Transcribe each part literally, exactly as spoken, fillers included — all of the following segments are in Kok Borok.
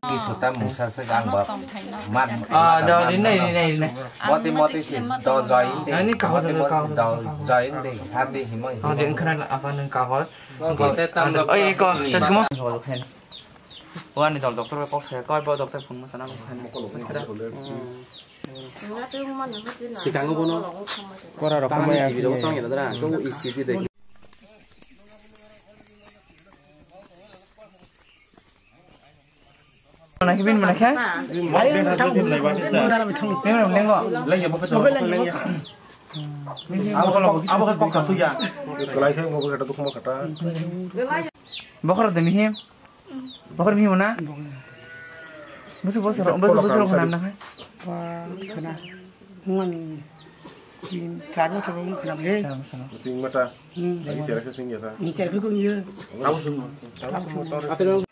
Ki suta mungsa se gang ba. Mar. Ah, da, rinai, rinai, rinai. Moti, moti si do join de. Ani kaham Moti, da, moti kaham do da. Join de. Hati himoi. Ah, de, engkhana apa nang kaham. Oi, iko, tes kumo. Wani dol doctor kok saya, kok bawa doctor phone mo sana mo sana. Sikango bono. Kora rok tang maya. Video tang ya dara. Kau isi di deh. Mana kibin mana kha? Ayo, tang. Mana lengo? Abo kok kasu ya. Kelai khe mo kata dukma kata. Bokor de mihim. Bokor mihim na? Busu busu busu busu khana na. Wah, khana. Mungani. Tin, char bosor wng khwnam le. Char bosor. Tin mata. Hmm. Lagi chera khe sing ya ta. Hmm, chera khe sing ya. Tabo sung. Tabo sung. Ate no.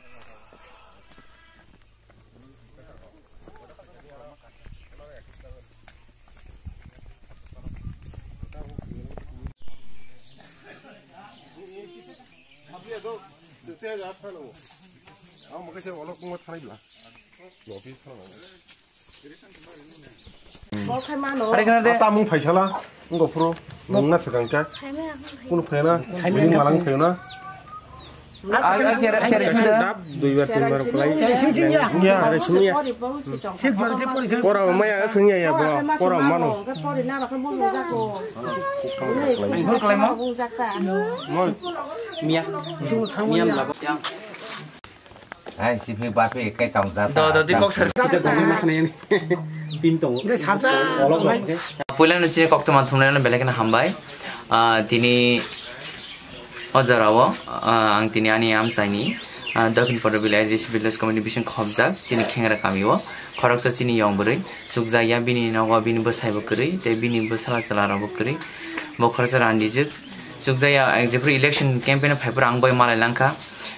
Ang mokhe se olok kungma thanai bla. Lopi thanai. Are kana de. Ata mung phaisala, wngkha phuru, nungna swkang kha. Kunu phaina, bini malang phaina. Dap, duibar, tinbar kwlai. Ya. Pora maya swngya ya bro, pora mano. Miya. Miya mlabo. Ai, siphi baphi kai tong ja. Do, do, di kok sar. Tin tongo. De sabja. Puila no chini kok to man thumna no belai kheno hambai. Ah, tini o jora o, ah, ang tini ani amchaini, ah, Dakhin Podobil A D C Village Committee bising khobjak chini khengra kami o. Khoroksa chini yong bwrwi sukjak ya bini nogo bini bwsai bo kwrwi tei bini bwsala chwla rok bo kwrwi. Bo khoroksa randijwk sukjak ya, ang jephru election campaign o phaiphuru ang bai malai langkha.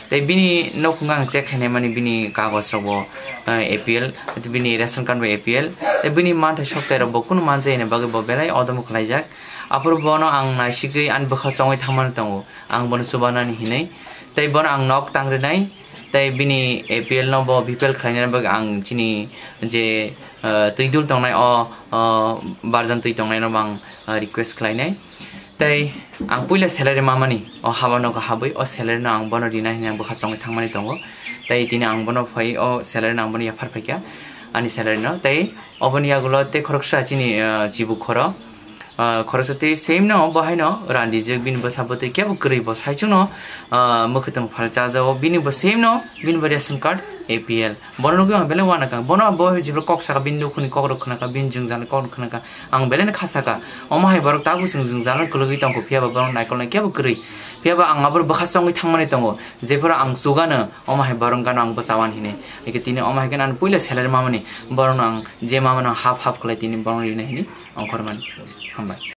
Tei bini nokhungo ang check khainai mani bini kagoj rok bo, eh, A P L, bini ration card bo A P L, tei bini manthai soktai rok bo kunu manjai ni bagwi bo belai odomo khlaijak. Aphuru bono ang naisigwi ani bwkha chongwi thangmani tongo, ang bono chubanani hinwi. Tei bono ang nok tangrinai, tei bini A P L no bo B P L khlainani bagwi ang chini je, eh, twi dul tongnai o, o barjan twi tongnai no bo ang, eh, request khlainai. Tei ang puila salary mamani, o haba nogo habwi o salary no ang bono rina hinwi ang bwkha chongwi thangmani tongo. Tei tini ang bono phai o salary no ang bono yaphar phaikha, ani salary no. Tei oboni yagulo tei khoroksa chini, ah, chibuk khoro, ah, khoroksa tei same no bo haino randijwk bini bwsa bwtwi kebo kwrwi bo saichung no, ah, mwkhwtwng phal chajago bini bo same no bini bo ration card A P L. Bono nugwi ang belai uanakha. Bono bo jephru kok saka bini nukhungni kok rok khwnakha, bini jwngjal ni kok rok khwnakha. Ang belai no kha saka. Omo hai borok tabuk chwng jwngjal no kwlwgwi tongkho, phiya ba borok naikol nai kebo kwrwi. Phiya ba ang abo bwkha chongwi thangmani tongo. Jephru ang chugano, omo hai borok gano ang bwchawan hini. Eke tini omo hai khe ani puila salary mamani. Borok no ang je mamano half half khlai tini borok rina hini ongkhormani. Hambai.